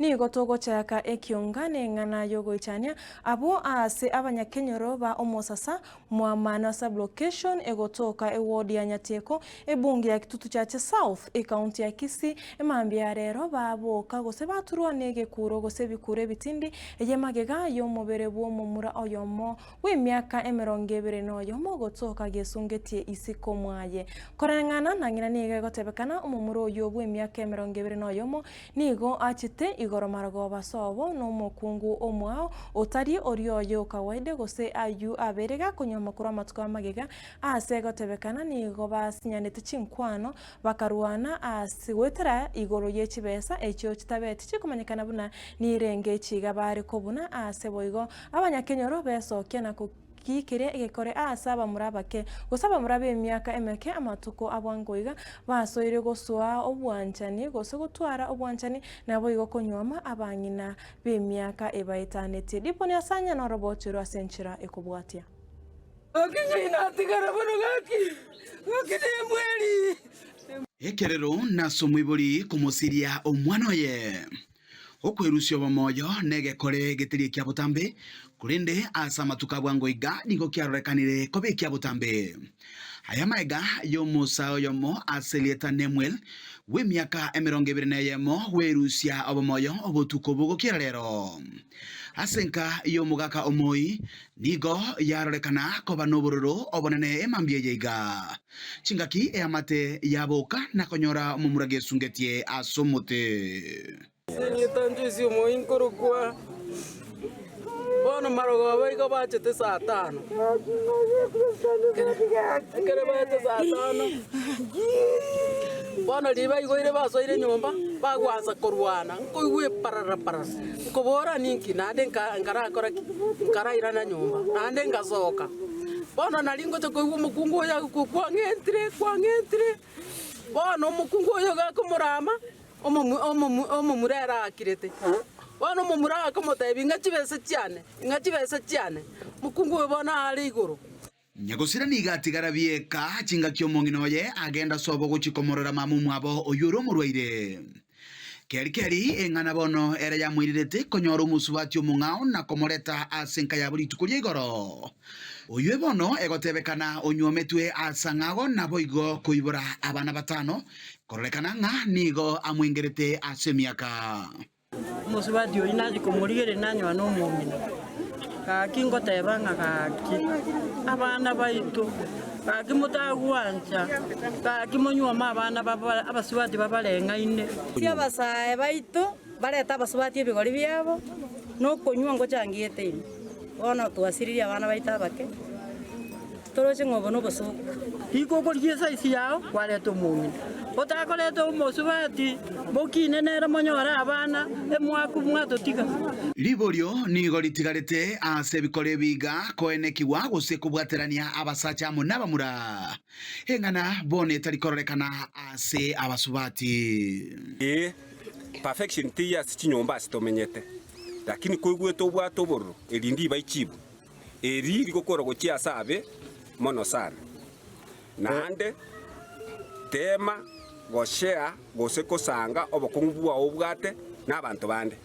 Nigo togochaka ekionga neng'ana y'ogoichania abwo aase abanyakenyoro ba omosasa Mwamano Sub-location egotoka eward ya Nyatieko, ebunge ya Kitutu Chache South, ecounty ya Kisii, emambia ya rero baboka gose baturwa negekuro gose ebikuro ebitindi eye magega y'omobere bw'omomura oyomo bw'emiaka emerongo ebere na oyomo gotoka gesungetie isiko mwaye. Koreng'ana na ng'ina nigo egotebekana omomura oyio bw'emiaka emerongo ebere na oyomo Nigo achete igoro marogoba sobo nomokungu omwao, otari oria oye o kawaida gose ayio abeire gakonywa amakuru amatuko amagega, aase gotebekana nigo basinyanete chinkwano, bakarwana aase goetera igoro ye chibesa echio chitabeti chikomanyekana buna nirenge echiga bare kobuna aase boigo abanyakenyoro besokia na Ki keria egekore aase abamura abake, gose abamura b'emiaka emeke amatuko a bwango iga, basoire gosoa obwanchani, gose gotwara obwanchani, naboigo konywoma abang'ina b'emiaka ebaetanetie. Diboni asanye norobochero ase enchera ekobwatia. Gaki ng'ina atigara bono gaki, gaki nemweri. Ekerero nase omoibori komosiria omwana oye. Okwerusia obomoyo negekore getari ekia botambe, korende ase amatuko a bwango iga nigo kiarorekanire koba ekia botambe. Aya amaega y'omosae oyomo ase erieta Nemuel, bw'emiaka emerongo ebere na eyemo, bwerusia obomoyo obotuko bogokiera rero. Ase enka y'omogaka omoi nigo yarorekana koba nobororo obonene emambia eye iga. Chingaki eamate yaboka na konyora omomura gesungetie ase omote. Ase erieta Joyce omoi nkorokwa, bono marogoba igo bachete saa tano. Ekero bachete saa tano, bono riria baigoire basoire nyomba, bagwansa korwana, nkoigwa eparara parara, nkobora ninki naende nka nkarakora ki? Nkarairana nyomba, naende ngasoka. Bono nari ngocha koigwa omokungu oyo agokwa kwang'entire kwang'entire, bono omokungu oyo iga akomorama, omomu omomu omomura ere aakirete. Bono omomura akamotebia ng'a chibesa chiane, ng'a chibesa chiane, omokungu oyo bono aare igoro. Nyagosira nigo atigara bieka chingaki omong'ina oye agenda sobo gochia komorora mama omwabo oyio ore omorwaire. Keri keri eng'ana bono ere yamoirerete konyora omosubati omong'ao na komoreta ase enka yabo rituko ria igoro. Oyio bono egotebekana onyuometwe ase ang'ago naboigo koibora abana batano, kororekana ng'a nigo amwengerete ase emiaka. Omosubati oyio nachia komorigereria nanyora nomong'ina, gaki ngoteba ng'a gaki abana baito, gaki motagwancha, gaki monyuome abana baba abasubati babareng'aine. Abasae baito barete abasubati ebigori biabo, na okonywa ngochangiete ime. Bono twasiririe abana baito abake, toroche ng'a obo nobosooku. Rika okorigia esaisi yao, kwareta omong'ina. Otakoreta omosubati, mokine nere monyore abana, emwaku mwatotiga. Riborio nigo ritigarete ase ebikoro ebi iga koenekigwa gose kobwaterania abasacha amo nabamura. Eng'ana bono etari kororekana ase abasubati. Ee, perfection teiyo ase chinyomba ase tomenyete. Lakini koigwete obwate obororo, eri ndiba ichibu, eri rigokora gochia ase abe mono sana. Naende teema goshare gose kosanga obokong'u bwao obwate nabanto bande.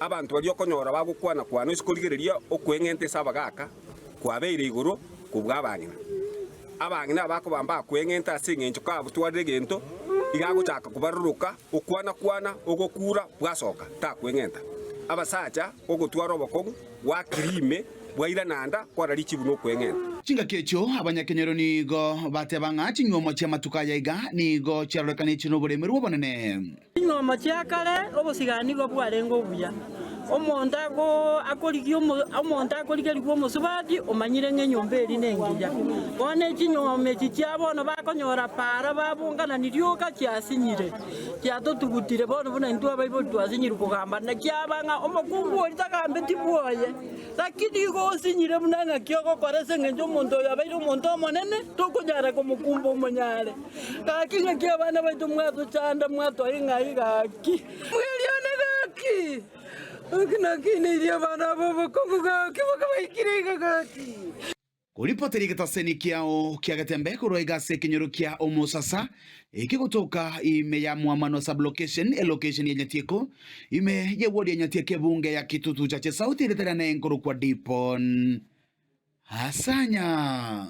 Abanto baria okonyora bagokwana kwana ase korigereria okweng'enta ase abagaka kwabeire igoro kobua abang'ina. Abang'ina abakoba mbakweng'enta ase eng'encho kabutwarire egento, iga agochaka kobaroroka, okwana-kwana, ogokura, bwasoka, takweng'enta. Abasacha, ogotwara obokong'u, gwakire ime, bwairana nda, kwara richibu nokweng'enta. Chingaki echio abanyakenyoro nigo bateba ng'a chinywomo chi'amatuko aya iga nigo chiarorekanetwe noboremerwa obonene. Chinywomo chia kare obosigani nigo bwarenge obuya. Omonto akorigia omonto akorigerigwa omosubati omanyire ng'a enyomba eria nengiya. Bono echinywomo echi chia bono bakonyora para babunganani rioka chiasinyire, chiatotugutire bono buna intwe abaibori twasinyirwe kogamba naki aba ng'a omokungu oria tagambeti bwoye. Lakini igo osinyire buna ng'aki ogokora ase engencho omonto oyo abeire omonto omonene, tokonyara komokumba omonyare. Gaki ng'aki abana baito mwatochanda mwatoa ing'ai gaki. Mweri one gaki! Gaki nakineirie abana aba obokong'u gaki bakabaikire iga gaki. Koripoteri egetaseni kiao kia Getembe korwa iga ase ekenyoro kia Omosasa, ekegotoka ime ya Mwamano Sub-location, elocation ya Nyatieko, ime ye ward ya Nyatieko ebunge ya Kitutu Chache South eretera ne nkorokwa Dipon Asanya.